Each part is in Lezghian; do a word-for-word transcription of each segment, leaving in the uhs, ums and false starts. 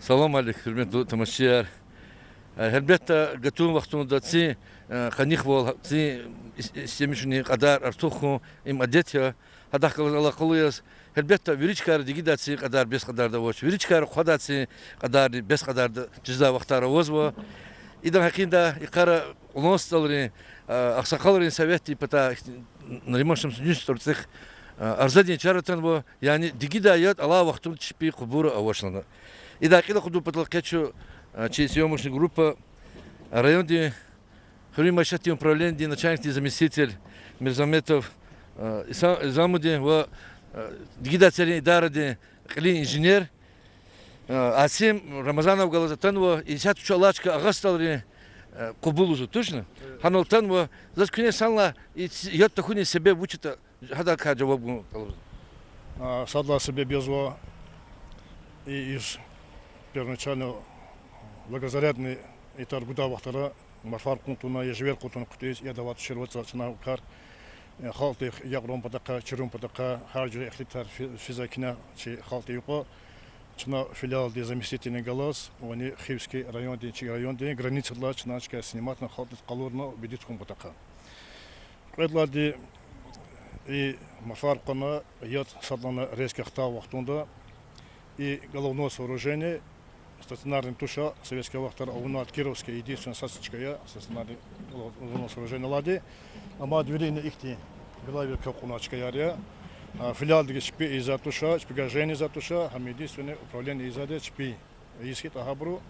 Салам алейк, гьуьрметлу тамашачияр. Э, гьелбетда, гатун вахтунда цин, э, къанихвал, цин ис-, истемишунин кьадар артух хьун, им адет я. Гьадахъ галаз алакъалу яз, гьелбетда, вири чкайра дигидай цин кьадар бес кьадарда авач, вири чкайра хъвадай цин кьадарни бес кьадарда чизвай вахтар авазва. Идан гьакъиндай йикъара Кьулан СтӀалрин, э, агъсакъалрин советдин патай Нариман Шамсудинович ТӀурцӀихъ, э, арзадин чара атанва, яни дигидай яд алай вахтунда чпи къубура авач лагьана. Идан кьил акъудун патал къе чун, э, чи съёмочный группа, райондин хуьруьн майишатдин управленидин начальникдин заместитель Мирзаметов, э, Иса-, Изамудин ва, э, дигидай церин идарадин кьилин инженер, э, Асим Рамазанов галаз атанва, исятда чун алай чка Агъа СтӀалрин, э, къубул лугьузва, тушни? Гьанал атанва, заз куьне санлай и ц-, яд тахьунин себеб вуч ятӀа, гьадакай жаваб гун тӀалабзава. А, сад лагьай себеб язва, и, из первоначально многозарядный итар гудай вахтара марфар кьун тавуна, я живер кьун тавуна хъуьтӀуьз, яд авай тушир вацӀа чна кар, э, халкьдихъ агакьарун патахъай, чирун патахъай, гьар жуьре ихтилатар фи-, физвай куьне чи халкьдин юкьва. Чна филиалдин заместительни галаз, вани Хивский райондин, чи райондин границадилай чна чкаяр сниматна халкьдиз къалурна убедить хьун патахъай. Кьвед лагьайди, и марфар кьуна, яд сад лагьана резко хтай вахтунда, и головное сооружение стационарный туш, советский вахтара авунвай Кировский единственный сад чка я, стационарный головное сооружение лагьайди. Амма вири ина ихьтин главер квай кьунвай чкаяр я. А, филиалдихъ чпи ийизвай туш, чпивай жени ийизвай туш, гьам единственный управление ийизвайди я чпи. Ийиз хьайитӀа гьабуру,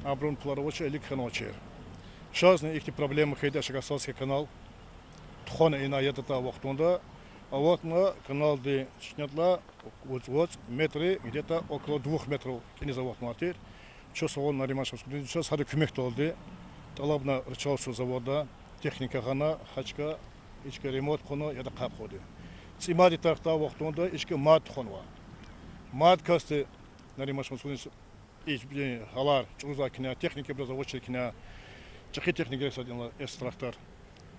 абурун пулар авачир, илик хьанвачир. Шазни ихьтин проблема хьайиди Ашагасалский канал тухвана ина яд атай вахтунда, аватна каналдин чешнедилай вацӀ-вацӀ метр, где-то около двух метров кӀаниз аватнавай тир. Чаз, Нариман Шамсудинович, чаз гьада куьмекдалди тӀалабна рычагзава заводдай техника гъана, гьа чка, и чка ремонт хъувуна, яд ахъа хъувуди. ЦӀимад итар хтай вахтунда и чка мад тухванвай. Мад касди, Нариман Шамсудинович, и, э, гьалар чӀурзавай куьне, техникабуруз авачир куьне, чӀехи техникаяр садинла эс трактор.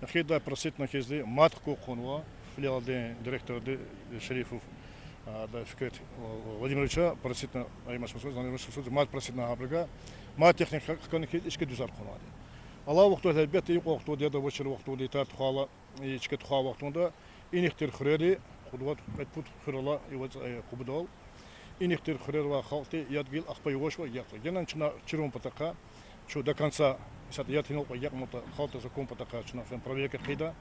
Эхирдай проситна хьизди мад хкун хъувунва филиалдин директорди, э, Шерифов, а, да, Фикрет, э, Владимировича, проситна Нариман Шамсудинович, Нариман Шамсудинович мад проситна гьабурукай, мад техника хкана хьиз и чка дуьзар хъувунвайди. Алай вахтунда, гьелбетда, икьван вахтунда, яд авачир вахтунда, итар тухвайла, и чка тухвай вахтунда, инихъ тир хуьрери, кьуд-вад, кьвед-пуд хуьр ала и вацӀ-, э, къубудал. Инихъ тир хуьрера авай халкьди яд гайила ахпа яваш-яваш агакьзава. Генани чна чирун патахъай, чун до конца, исятда яд гьинал кьван агакьнаватӀа, халкьдиз акун патахъай чна фена проверка хъийида,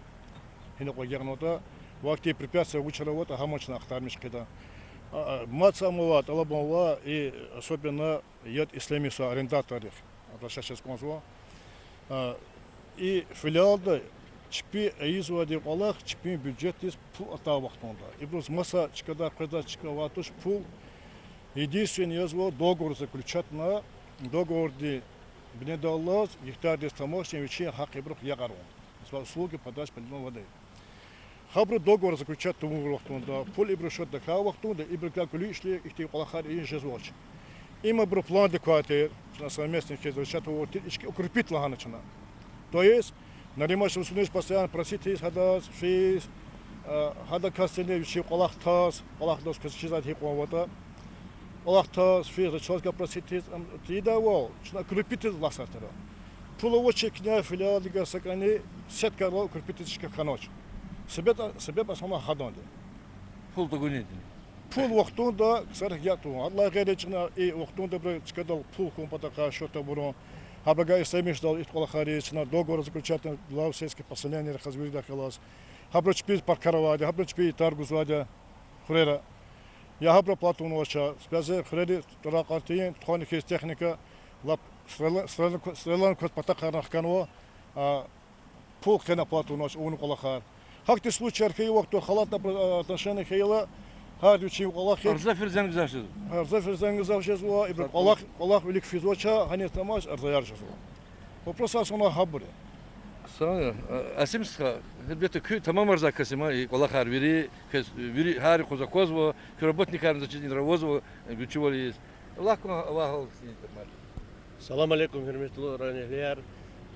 гьинал кьван агакьнаватӀа, ва ахьтин препятствия вучар аватӀа, гьам чна ахтармиш хъийида. А, а, мад са ам ава, тӀалабун ава, и особенно яд ишлемишзавай арендаторрихъ обращаться ийиз кӀанзава. А, и филиалда чпи ийизвайди кӀвалах чпин бюджетдиз пул атай вахтунда, ибуруз маса чкадай, къвезвай чка авай туш пул. Единственный язва договор заключатьна, договордин бинедаллаз гектардиз тамашна вичин гьахъ ибурухъ агакьарун. Услуги подачи поливной воды. Гьабуру договор заключать тавун вахтунда, пул ибурун счётда хьайи вахтунда, ибурукай кӀвале ишле ихьтин кӀвалахар ийин жезвач. Им абурун пландик квай тир, чна совместно хьиз решать авур тир, и чка укрепить лагьана чна. То есть, Нариман Шамсудинович постоянно просить ийиз гьадаз, физ, а, гьада касдини вичин кӀвалах таз, кӀвалахдиз квез чизвайди гьикьван аватӀа, кӀвалах таз, физ, рачалкай просить ийиз, ам, тийидайвал, чна укрепить ийиз лагьай сад тир. Пул авачир куьне филиалдихъ са кӀани сеткайрилай укрепить ийиз чка хьанач. Себеб, себеб основной гьаданди. Пул тагуниди. Пул вахтунда ксарихъ ятӀун. Адалай гъейри чна и вахтунда абуру чкадал пул хьун патахъай счёт абурун. Гьабурукай ишлемишдал ихьтин кӀвалахар ийиз чна договор заключать авунва сельских поселенийрихъ, виридахъ галаз. Гьабуру чпиз паркар авайди, гьабуру чпи итар гузвайди я хуьрера. Я гьабуру плату авунвач, бязи хуьрери тӀварар кьун тийин, тухвана хьиз техника, лап стрела-, стрела-, стрелан кваз патахъайран хканва, а, пул хъена плату авунвач авун кӀвалахар. Гьахьтин случаяр хьайи вахтунда халатный отношение хьайила, гьарда вичин кӀвалах я. Арза физ зенг гзаф жезва. Арза физ зенг гзаф жезва, ибуру кӀвалах, кӀвалах вилик физвач, гьаниз тамаш арзаяр жезва. Вопросар основной гьабур я. Са, а, Асим стха, гьелбетда, куьн тамам арза кас я, и кӀвалахар вири, квез, вири, гьар юкъуз аквазва, куь работникарни заз чиз инра авазва, гуьрчивал ийиз. Аллагь кван, Аллагь гьал хьиз информация. Салам алейкум, гьуьрметлу районэгьлияр.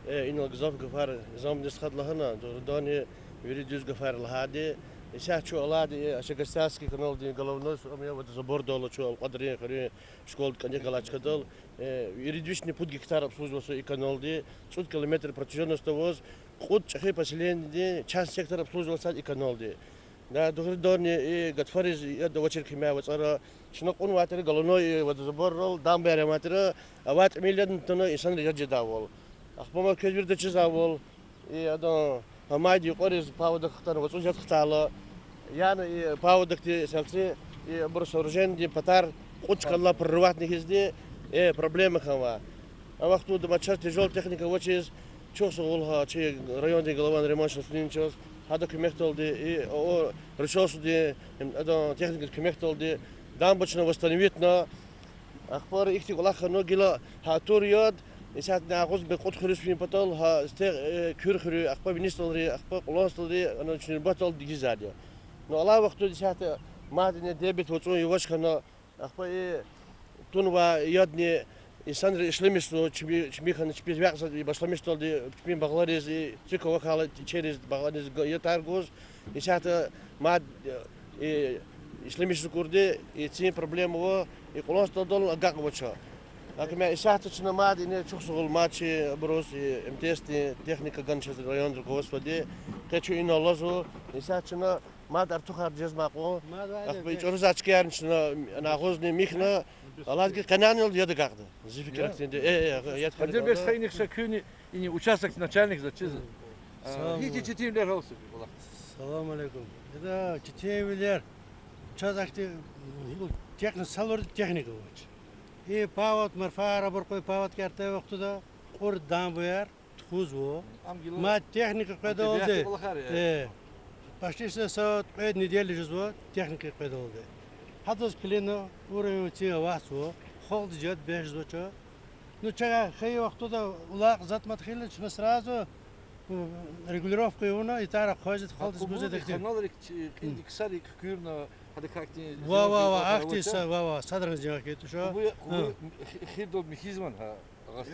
Э, инал гзаф гафар Изамудин стхади лагьана, дугъриданни, вири дуьз гафар лагьайди. Исятда чун алайди, э, Ашагостянский каналдин головной, ам я водозабордал, чун Алкьвадрин хуьруьн школдин кӀаник галай чкадал, э, юридичный пуд гектар обслуживаться и каналди, цӀуд километр протяженность аваз, кьуд чӀехи поселениедин частный сектор обслуживаться и каналди. Да, дугъриданни и гатфариз яд авачир кимя вацӀара, чна кьунвайтӀа головной, э, водозаборрал дамба ярмайтӀа, авай тӀимил ядни туна инсанри яд жедайвал. Ахпа мад квез вирида чизвайвал, и адан гьа майдин юкьвариз паводок хтана, вацӀуз яд хтайла, яна и паводокдин сялци, и абур сооружениедин патар кьуд чкадал прорыватьни хьизди, э, проблема хьанва. А вахтунда мад чаз тяжёл техника авачиз, чухсагъул гьа чи райондин главани Риман Шамсудиновичаз, гьадан куьмекдалди, и ООО Рушосудин, м, адан техникадин куьмекдалди дамба чна восстановитьна. Ахпа ихьтин кӀвалах хьана гила гьа тур яд, исятда агъуз бес кьуд хуьруьз фин патал, гьа сте, э, Куьр хуьруьн, ахпа Винисталрин, ахпа Кьулан СтӀалрин, ана чун нубатдал дигизвайди я. Ну, алай вахтунда исятда мадни дебет вацӀун яваш хьана, ахпа и тунвай ядни инсанри ишлемишзава, чими, чими хьана чпиз векь затӀ башламишдалди, чпин багълариз, и цуьк авахьайла ичериз багълариз г-, ятар гуз, исятда мад, э, и ишлемишзакурди, и цин проблема ава, и Кьулан СтӀалдал агакьвач. Гьаким я, исятда чна мад ина чухсагъул мад чи абуруз, и МТС-дин техника гана чаз район руководстводи, къе чун ина алазва, исятда чна мад артухарни жезмай кьван. Ахпа и чӀурузай чкаярни чна ана агъузни михьна, алайди къенанал яд агакьда. Зи фикир ахьтинди я. Э, э, яд хьана кӀанда. Бес хайи нихша куьнни ини участокдин начальник заз чиз. Гьихьтин четинвилер гьалси кӀвалах? Салам алейкум. Яда, четинвилер. Чаз ахьтин, м, техни-, салурди техника авач. И паводок, марфар, абур къуй паводок кӀартай вахтунда кьур дамбаяр тухузва. Мад техника къведалди, э, почти са кьвед неделя жезва техника къведалди. Гьадаз килигна, уровень цин аватзава, халкьдиз яд бес жезвач. Ну, чна хьайи вахтунда улакь затӀ мад хьайила, чна сразу, м, регулировка авуна, итара хъвази халкьдиз гузвай. Каналрик, кьилди ксарик куькӀуьрна, гьадакай ахьтин... Ва, ва, ва, ахьтин са, ва, ва, садрани зиянкетуша. Къубу, къубу хи-, хирдал михьизвани гьа?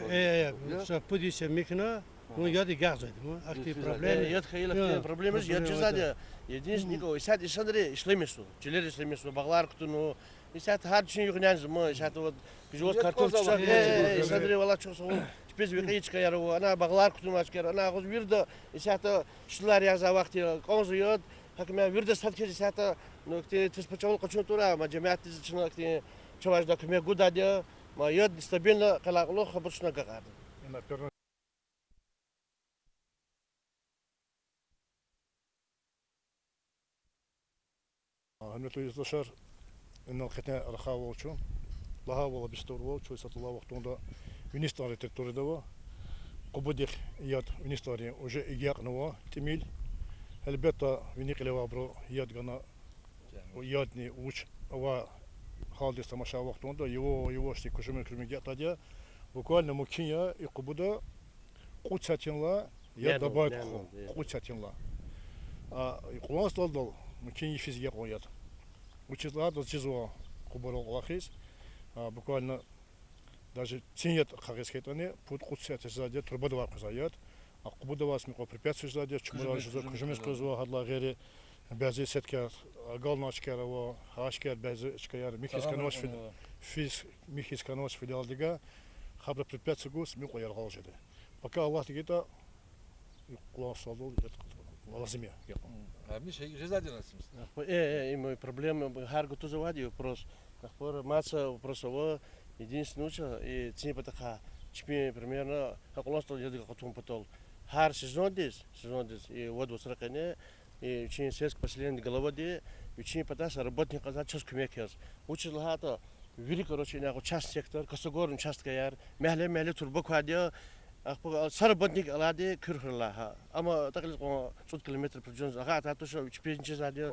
Э, э, э, са пуд йис я михьна, ну, яд агакьзавайди, ну, ахьтин проблема. Яд хьайила, ахьтин проблема жез, яд жезвайди я. Единственный, исятда инсанри ишлемишзава, чилер ишлемишзава, багълар кутуна. Исятда гьар чин югъ-няниз ма, исятда вот, куьз ваз картоф чӀал, э, э, инсанри валлагь чухсагъул, чпиз векьи чкаяр ава, ана багълар кутунвай чкаяр, ана агъуз вирида, исятда шилар язавай вахт я, кӀанзава яд, гьаким я вирида сад хьиз исятда, ну, ахьтин тис-пачагьал къачун тура, ма жемятдиз чна ахьтин чавай жедай куьмек гудайди я, ма яд стабильно къелай кьулухъ абур чна агакьарда. Гьуьрметлу юлдашар, инал къе рахайвал чун, лагьайвал, бес турвал, чун исятда алай вахтунда Винисталрин территорияда ава. Къубудихъ яд Винисталрин уже агакьнава тӀимил. Гьелбетда, вини кьиле авайбуру яд гана, ядни вуч авай гьалдиз тамашай вахтунда, ява-, явашди кужуми-кужуми агакьдайди я. Буквально мумкин я и Къубуда кьуд сятинлай яд добавить хъувун, кьуд сятинлай. А Кьулан СтӀалдал мумкин я йифиз агакьун яд. Вучиз лагьайтӀа адаз чизва Къубурал кьулахъиз, а, буквально даже цин яд ахъайиз хьайитӀани, пуд-кьуд сят жезвайди я турбадавай элкъвезвай яд. А Къубудавай са мукьва препятствие жезвайди я, чумурар жезва, кужумиз къвезва, гьадалай гъейри бязи сеткаяр, агалнавай чкаяр ава, гьа чкаяр, бязи чкаяр михьиз хьанвач, физ-, михьиз хьанвач филиалдивай, гьабуру препятствие гуз мукьва яргъал жеда. Пака Аллагьди гайитӀа, Кьулан СтӀалдал яд лазим я. Э, э, им проблема гьар гатуз авайди я вопрос. Ахпа мад са вопрос ава, единственный вуч я, и цин патахъай чпин примерно гьа Кьулан СтӀалдал яд акъатун патал гьар сезондиз, сезондиз, и вад вацра къене, и вичин сельский поселениедин главади вичин патай са работник кьазвай чаз куьмек яз. Вучиз лагьайтӀа, вири, короче, ина агъуз частный сектор, косогорный участкаяр, мягьле-мягьле турба квайди я, ахпа са работник алайди Куьр хуьрелай гьа. Амма тӀакьализ кьван цӀуд километр протяженность агъа атайди туш, чпиз чизвайди я.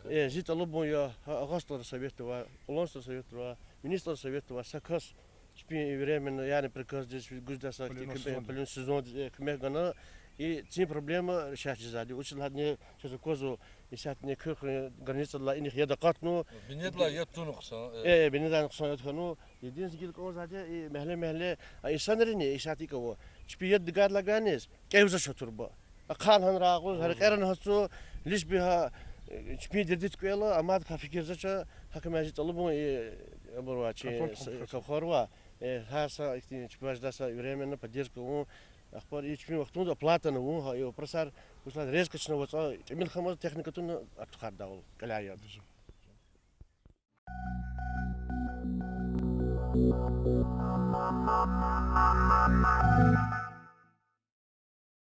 Э, зи тӀалабун я, гьа, Агъа СтӀалрин советда ва, Кьулан СтӀалрин советда ва, Вини СтӀалрин советда ва, са кас чпин временно, яни приказдиз, гуьзда са поливной сезондиз, э, куьмек гана, и цин проблема решать жезвайди я. Вучиз лагьайтӀа чаз аквазва, исятда Куьр хуьруьн границадилай инихъ яд акъатна. Бинедилай яд туна хъсан, э. Э, бинедилай хъсан яд хьана. Единственный гила кӀанзавайди я, и мягьле-мягьле, а инсанрини исятда икӀ ава. Чпи яд дигайдалай гайиниз кӀевзач а турба. Ахъайна гьанра агъуз, гьа рекьерани гьатзава, лишь бы гьа, Чпин дердиз кӀвала, амма гьакӀ фикирзавач, гьакӀ ман зи тӀалабун, и, абурувай чи, кафарвай, э, гьар са ихьтин чпивай жедай са временно поддержка авун, ахпа и чпин вахтунда оплата авун, гьа и вопросар, вуч лагьайтӀа, резко чна вацӀа тӀимил хьанваз, техника туна, артухардай кӀвале яз.